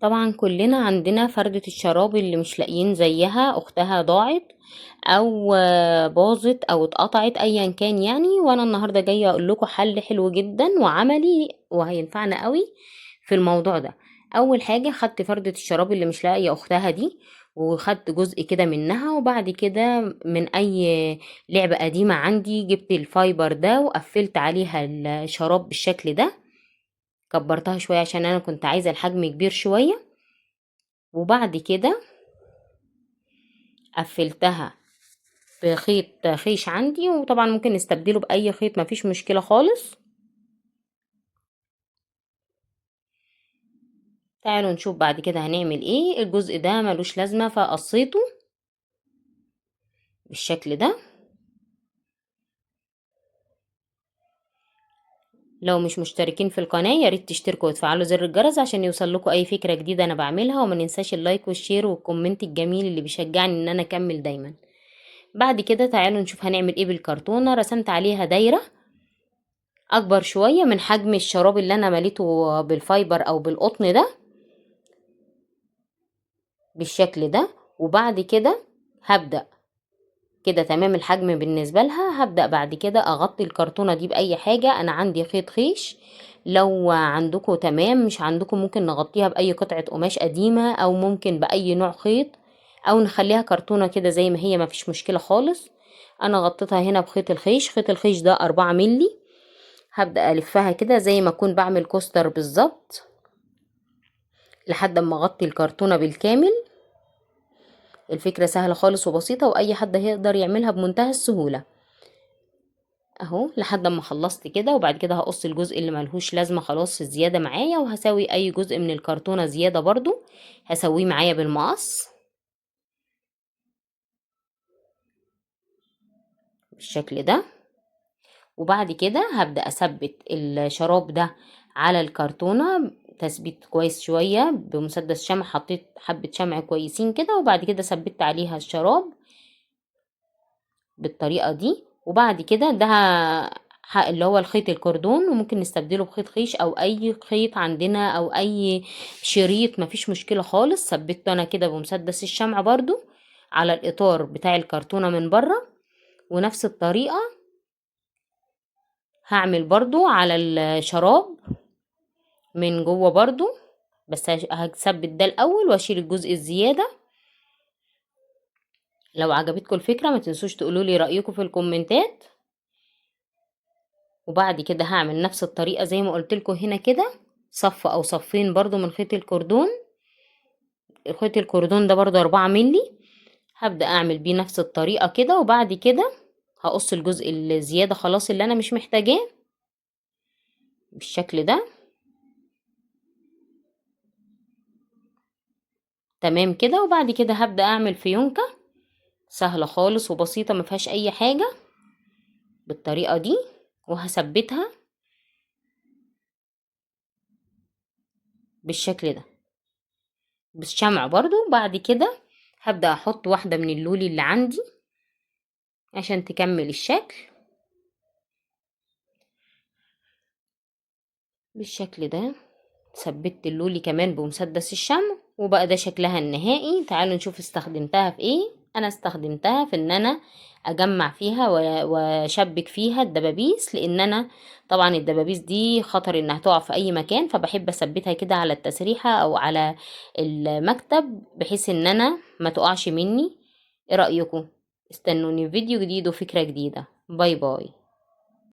طبعا كلنا عندنا فردة الشراب اللي مش لاقيين زيها، اختها ضاعت او باظت او اتقطعت ايا كان يعني. وانا النهارده جاية اقول لكم حل حلو جدا وعملي وهينفعنا قوي في الموضوع ده. اول حاجة خدت فردة الشراب اللي مش لاقيه اختها دي، وخدت جزء كده منها، وبعد كده من اي لعبه قديمة عندي جبت ال fiber ده وقفلت عليها الشراب بالشكل ده، كبرتها شوية عشان انا كنت عايزه الحجم كبير شوية. وبعد كده قفلتها بخيط خيش عندي، وطبعا ممكن نستبدله باي خيط مفيش مشكلة خالص. تعالوا نشوف بعد كده هنعمل ايه. الجزء ده ملوش لازمه فقصيته بالشكل ده. لو مش مشتركين في القناة يا ريت تشتركوا وتفعلوا زر الجرس عشان يوصل لكم اي فكرة جديدة انا بعملها، وما ننساش ال like وال share وال comment الجميل اللي بيشجعني ان انا اكمل دايما. بعد كده تعالوا نشوف هنعمل ايه بالكرتونة. رسمت عليها دايرة اكبر شوية من حجم الشراب اللي انا مليته بال fiber او بالقطن ده بالشكل ده. وبعد كده هبدأ كده تمام الحجم بالنسبة لها. هبدأ بعد كده اغطي الكرتونة دي بأي حاجة. انا عندي خيط خيش، لو عندكم تمام، مش عندكم ممكن نغطيها بأي قطعة قماش قديمة او ممكن بأي نوع خيط، او نخليها كرتونة كده زي ما هي مفيش مشكلة خالص. انا غطيتها هنا بخيط الخيش، خيط الخيش ده 4 ملي. هبدأ الفها كده زي ما اكون بعمل coaster بالظبط لحد ما اغطي الكرتونة بالكامل. الفكرة سهلة خالص وبسيطة، واي حد هيقدر يعملها بمنتهى السهولة اهو. لحد ما خلصت كده، وبعد كده هقص الجزء اللي ملهوش لازمة خلاص الزيادة معايا، وهساوي اي جزء من الكرتونة زيادة برضو هسويه معايا بالمقص بالشكل ده. وبعد كده هبدأ اثبت الشراب ده على الكرتونة تثبيت كويس شوية بمسدس شمع، حطيت حبة شمع كويسين كده، وبعد كده ثبت عليها الشراب بالطريقة دي. وبعد كده ده اللي هو الخيط الكردون، وممكن نستبدله بخيط خيش او اي خيط عندنا او اي شريط مفيش مشكلة خالص. ثبته انا كده بمسدس الشمع برضو على الاطار بتاع الكرتونة من بره، ونفس الطريقة هعمل برضو على الشراب من جوه برضو، بس هثبت ده الاول واشيل الجزء الزيادة. لو عجبتكم الفكرة ما تنسوش تقولوا لي رأيكم في الكومنتات. وبعد كده هعمل نفس الطريقة زي ما قلت لكم هنا كده، صف او صفين برضو من خيط الكردون. خيط الكردون ده برضو 4 ملي، هبدأ اعمل بيه نفس الطريقة كده. وبعد كده هقص الجزء الزيادة خلاص اللي انا مش محتاجاه بالشكل ده تمام كده. وبعد كده هبدأ اعمل فيونكة سهلة خالص وبسيطة ما فيهاش اي حاجة بالطريقة دي، وهثبتها بالشكل ده بالشمع برضو. بعد كده هبدأ احط واحدة من اللولي اللي عندي عشان تكمل الشكل بالشكل ده. ثبت اللولي كمان بمسدس الشمع، وبقى ده شكلها النهائي. تعالوا نشوف استخدمتها في ايه. انا استخدمتها في ان انا اجمع فيها واشبك فيها الدبابيس، لان انا طبعا الدبابيس دي خطر انها تقع في اي مكان، فبحب اثبتها كده على التسريحة او على المكتب بحيث ان انا ما تقعش مني. ايه رأيكم؟ استنوني في فيديو جديد وفكرة جديدة. bye bye.